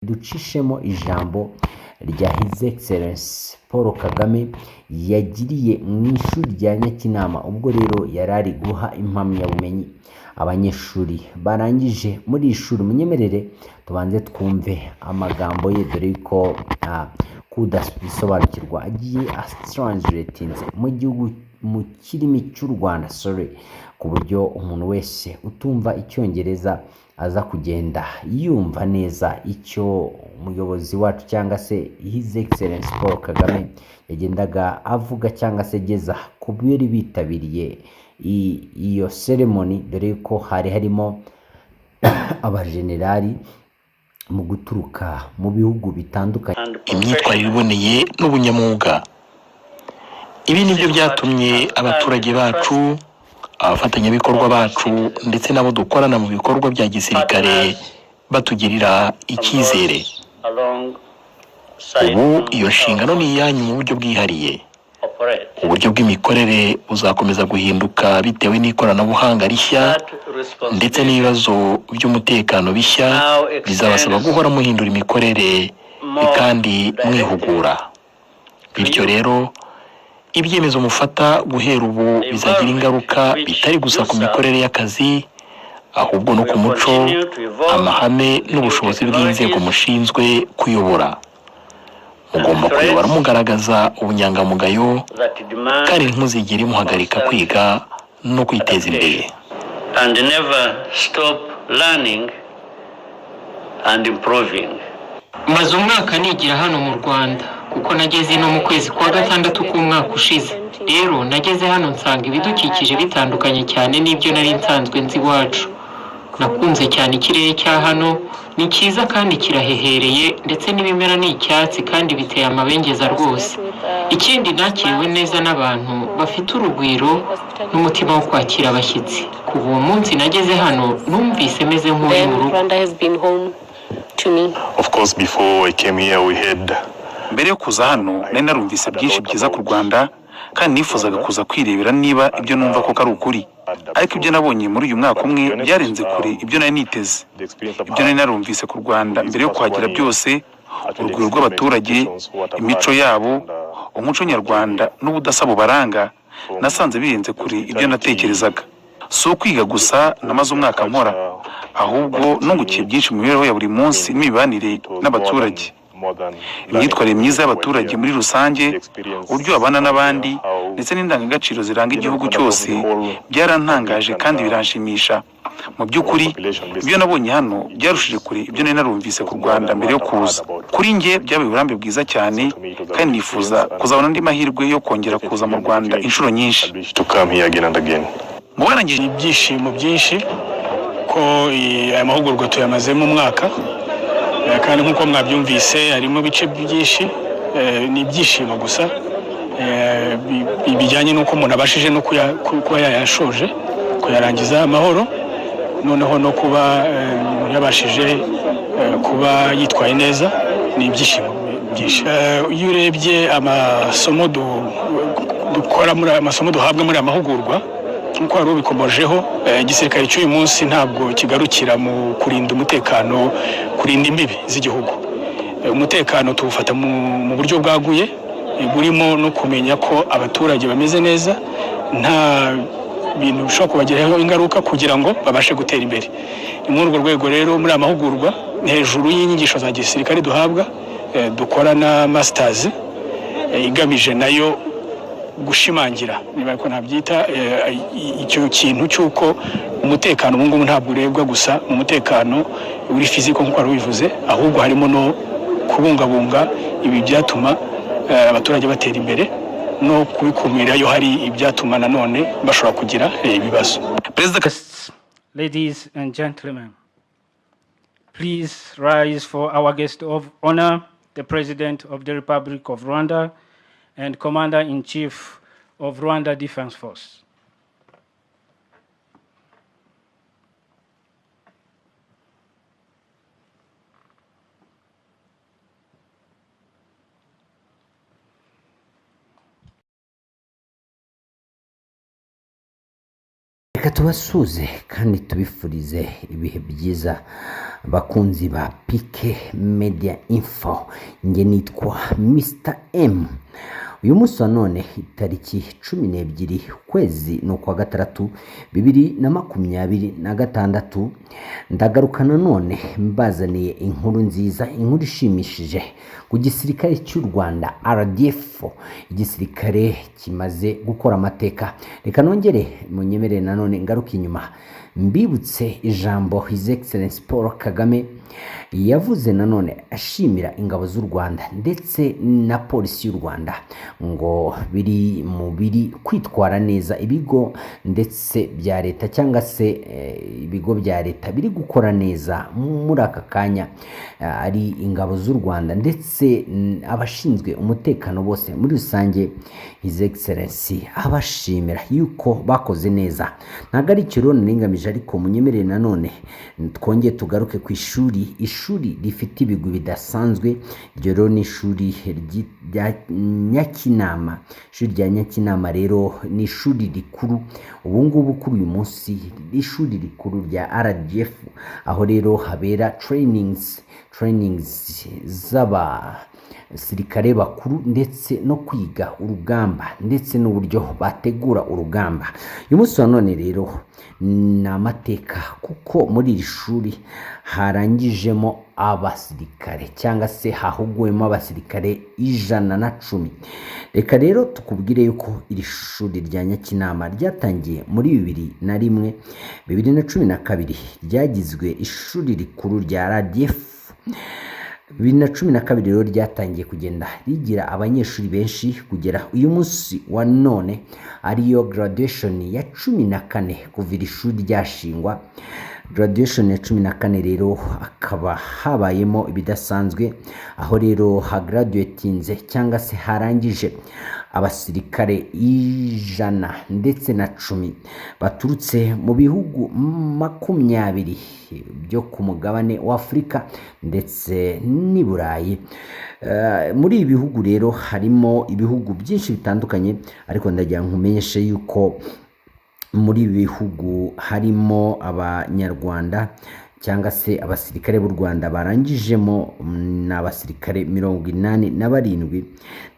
Ducishemo ijambo rya His Excellence Paul Kagame yagiriye mu ishuri rya Nyakinama, ubwo rero yari ari guha impamyabumenyi abanyeshuri barangije muri iri shuri. Munyemerere tubanze twumve amagambo ye, dore ko kudasobanukirwa agiye atranslatinze mu gihugu mu kirimi cy'u Rwanda, sorry, ku buryo umuntu wese utumva icyongereza aza kugenda yumva neza icyo umuyobozi wacu cyangwa se His Excellence Paul Kagame yagendaga avuga cyangwa se ageza ku bari bitabiriye iyo ceremony, dore ko hari harimo abajenerali mu guturuka mu bihugu bitandukanye. Imyitwarire iboneye n'ubunyamwuga, ibi nibyo byatumye abaturage bacu, abafatanyabikorwa bacu ndetse n'abo dukorana mu bikorwa bya gisirikare batugirira icyizere. Ubu iyo nshingano ni iyanyu mu buryo bwihariye. Uburyo bw'imikorere buzakomeza guhinduka bitewe n'ikoranabuhanga rishya ndetse n'ibibazo by'umutekano bishya bizabasaba guhora muhindura imikorere kandi mwihugura. Bityo rero, ibyemezo mufata guhera ubu bizagira ingaruka bitari gusa ku mikorere y'akazi, ahubwo no ku muco, amahame n'ubushobozi bw'inzego mushinzwe kuyobora. Mugomba kuyobora mugaragaza ubunyangamugayo kandi ntimuzigere muhagarika kwiga no kwiteza imbere. And never stop learning and improving. Maze umwaka nigira hano mu Rwanda, kuko nageze ino mu kwezi kwa gatandatu k'umwaka ushize. Rero nageze hano nsanga ibidukikije bitandukanye cyane n'ibyo nari nsanzwe nzi iwacu. Nakunze cyane ikirere cya hano, ni cyiza kandi kirahehereye, ndetse n'ibimera ni icyatsi kandi biteye amabengeza rwose. Ikindi, nakiriwe neza n'abantu bafite urugwiro n'umutima wo kwakira abashyitsi. Kuva uwo munsi nageze hano, numvise meze nk'uri mu rugo. Rwanda has been home to me. Of course, before I came here, we had Mbere yo kuza hano nari narumvise byinshi byiza ku Rwanda kandi nifuzaga kuza kwirebera niba ibyo numva koko ari ukuri. Ariko ibyo nabonye muri uyu mwaka umwe byarenze kure ibyo nari niteze. The experience Ibyo nari narumvise ku Rwanda mbere yo kuhagera byose, urugwiro rw'abaturage, imico yabo, umuco nyarwanda n'ubudasa bubaranga, nasanze birenze kure ibyo natekerezaga. Si ukwiga gusa namaze umwaka nkora, ahubwo nungukiye byinshi mu mibereho ya buri munsi n'imibanire n'abaturage. Imyitwarire myiza y'abaturage muri rusange, uburyo babana n'abandi ndetse n'indangagaciro ziranga igihugu cyose byarantangaje kandi biranshimisha. Mu by'ukuri, ibyo nabonye hano byarushije kure ibyo nari narumvise ku Rwanda mbere yo kuza. Kuri njye byabaye uburambe bwiza cyane kandi nifuza kuzabona andi mahirwe yo kongera kuza mu Rwanda inshuro nyinshi. To come here again and again. Mu barangije Ibyishimo byinshi ko aya mahugurwa tuyamazemo umwaka. Kandi nk'uko mwabyumvise harimo ibice byinshi. Ni ibyishimo gusa bijyanye n'uko umuntu abashije no kuba yayashoje, kuyarangiza amahoro, noneho no kuba umuntu yabashije kuba yitwaye neza, ni ibyishimo byinshi. Iyo urebye amasomo dukora muri aya masomo duhabwa muri aya mahugurwa, nk'uko wari ubikomojeho, igisirikare cy'uyu munsi ntabwo kigarukira mu kurinda umutekano, kurinda imbibi z'igihugu. Umutekano tuwufata mu buryo bwaguye, burimo no kumenya ko abaturage bameze neza, nta bintu bishobora kubagiraho ingaruka, kugira ngo babashe gutera imbere. Ni muri urwo rwego rero muri aya mahugurwa, hejuru y'inyigisho za gisirikare duhabwa, dukora na masters igamije nayo gushimangira, niba ariko nabyita, icyo kintu cy'uko umutekano ubu ngubu ntabwo urebwa gusa mu mutekano uri physical nk'uko wari ubivuze, ahubwo harimo no kubungabunga ibi byatuma abaturage batera imbere no kubikumira iyo hari ibyatuma nanone bashobora kugira ibibazo. Perezida Guests, ladies and gentlemen, please rise for our guest of honor, the President of the Republic of Rwanda and Commander-in-Chief of Rwanda Defense Force. Reka tubasuze kandi tubifurize ibihe byiza, bakunzi ba PK Media Info. Njye nitwa Mr M. Uyu munsi wa none, itariki 12, ukwezi ni ukwa gatandatu, 2026, ndagaruka nanone mbazaniye inkuru nziza, inkuru ishimishije ku gisirikare cy'u Rwanda RDF, igisirikare kimaze gukora amateka. Reka nongere munyemerere nanone ngaruke inyuma mbibutse ijambo His Excellence Paul Kagame yavuze nanone ashimira ingabo z'u Rwanda ndetse na polisi y'u Rwanda, ngo biri mu biri kwitwara neza, ibigo ndetse bya leta cyangwa se ibigo bya leta biri gukora neza muri aka kanya, ari ingabo z'u Rwanda ndetse abashinzwe umutekano bose muri rusange. His Excellency abashimira yuko bakoze neza. Ntabwo ari icyo rero nari, ariko munyemerere nanone twongere tugaruke ku ishuri, ishuri rifite ibigwi bidasanzwe. Iryo rero ni ishuri rya Nyakinama. Ishuri rya Nyakinama rero ni ishuri rikuru ubu ngubu kuri uyu munsi, ishuri rikuru rya RDF, aho rero habera trainings z'abasirikare bakuru ndetse no kwiga urugamba ndetse n'uburyo bategura urugamba. Uyu munsi wa none rero ni amateka, kuko muri iri shuri harangijemo abasirikare cyangwa se hahuguwemo abasirikare 110. Reka rero tukubwire yuko iri shuri rya Nyakinama ryatangiye muri 2001, 2012 ryagizwe ishuri rikuru rya RDF. 2012 rero ryatangiye kugenda rigira abanyeshuri benshi kugera uyu munsi wa none, ariyo graduation ya 14 kuva iri shuri ryashingwa. Graduation ya 14 rero akaba habayemo ibidasanzwe, aho rero hagraduatinze cyangwa se harangije abasirikare 110 baturutse mu bihugu 20 byo ku mugabane w'Afurika ndetse n'i Burayi. Muri ibi bihugu rero harimo ibihugu byinshi bitandukanye, ariko ndagira nkumenyeshe yuko muri ibi bihugu harimo Abanyarwanda cyangwa se abasirikare b'u Rwanda barangijemo ni abasirikare 87,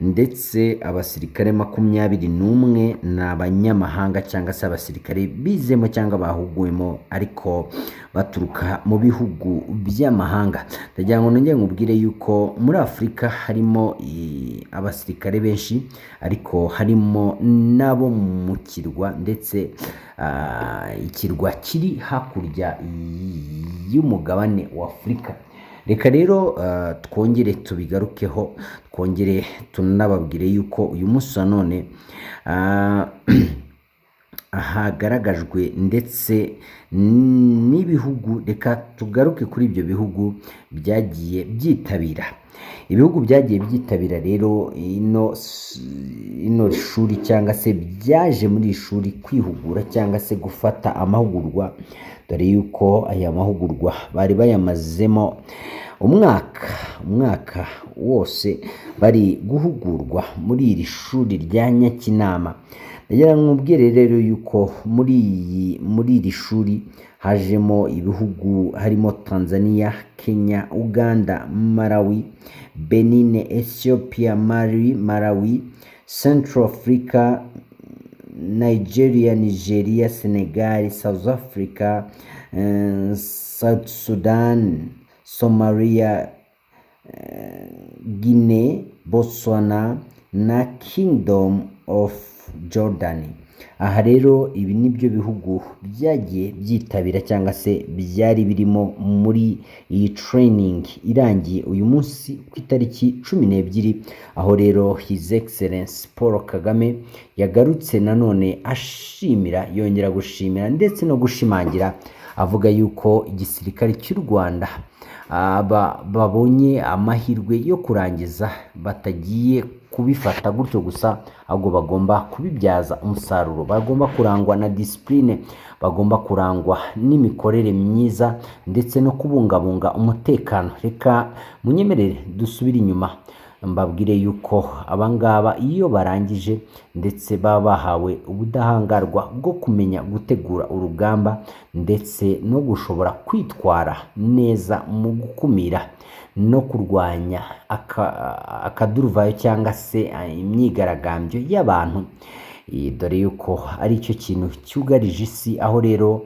ndetse abasirikare 21 ni abanyamahanga cyangwa se abasirikare bizemo cyangwa bahuguwemo ariko baturuka mu bihugu by'amahanga. Ndagira ngo nongere nkubwire yuko muri Afurika harimo abasirikare benshi, ariko harimo n'abo mu kirwa ndetse ikirwa kiri hakurya y'umugabane wa Afurika. Reka rero twongere tubigarukeho, twongere tunababwire yuko uyu munsi wa none hagaragajwe ndetse n'ibihugu. Reka tugaruke kuri ibyo bihugu byagiye byitabira. Ibihugu byagiye byitabira rero ino shuri cyangwa se byaje muri iri shuri kwihugura cyangwa se gufata amahugurwa, dore yuko aya mahugurwa bari bayamazemo umwaka, umwaka wose bari guhugurwa muri iri shuri rya Nyakinama. Ndagira ngo nkubwire rero yuko muri iri shuri hajemo ibihugu harimo Tanzania, Kenya, Uganda, Malawi, Benin, Ethiopia, Mali, Malawi, Central Africa, Nigeria, Nigeria, Senegal, South Africa, South Sudan, Somalia, Guinea, Botswana na Kingdom of Jordan. Aha rero ibi ni byo bihugu byagiye byitabira cyangwa se byari birimo muri iyi training irangiye uyu munsi ku itariki 12, aho rero His Excellence Paul Kagame yagarutse nanone ashimira, yongera gushimira ndetse no gushimangira, avuga yuko igisirikare cy'u Rwanda babonye amahirwe yo kurangiza batagiye kubifata gutyo gusa, ahubwo bagomba kubibyaza umusaruro, bagomba kurangwa na discipline, bagomba kurangwa n'imikorere myiza ndetse no kubungabunga umutekano. Reka munyemerere dusubire inyuma. Mbabwire yuko abangaba iyo barangije ndetse baba bahawe ubudahangarwa bwo kumenya gutegura urugamba ndetse no gushobora kwitwara neza mu gukumira no kurwanya akaduruvayo cyangwa se imyigaragambyo y'abantu. Dore yuko ari cyo kintu cyugarije isi, aho rero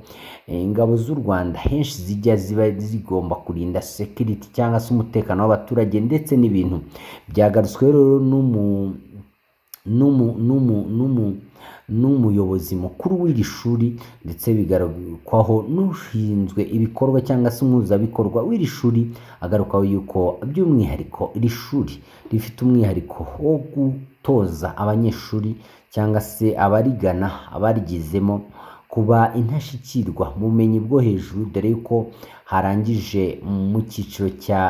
ingabo z'u Rwanda henshi zijya ziba zigomba kurinda security cyangwa se umutekano w'abaturage ndetse n'ibintu. Byagarutsweho rero n'umuyobozi mukuru w'iri shuri, ndetse bigarukwaho n'ushinzwe ibikorwa cyangwa se umuhuzabikorwa w'iri shuri, agarukaho yuko by'umwihariko iri shuri rifite umwihariko wo gutoza abanyeshuri cyangwa se abarigana, abarigizemo, kuba intashyikirwa mu bumenyi bwo hejuru, dore yuko harangije mu cyiciro cya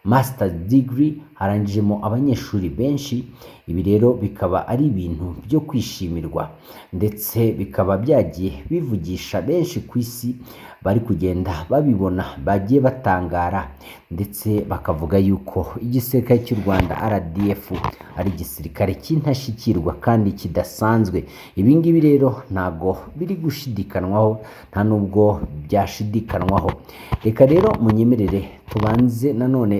master degree harangijemo abanyeshuri benshi. Ibi rero bikaba ari ibintu byo kwishimirwa, ndetse bikaba byagiye bivugisha benshi ku isi bari kugenda babibona, bagiye batangara ndetse bakavuga yuko igisirikare cy'u Rwanda RDF ari igisirikare cy'intashyikirwa kandi kidasanzwe. Ibi ngibi rero ntago biri gushidikanwaho, nta nubwo byashidikanwaho. Reka rero munyemerere tubanze nanone.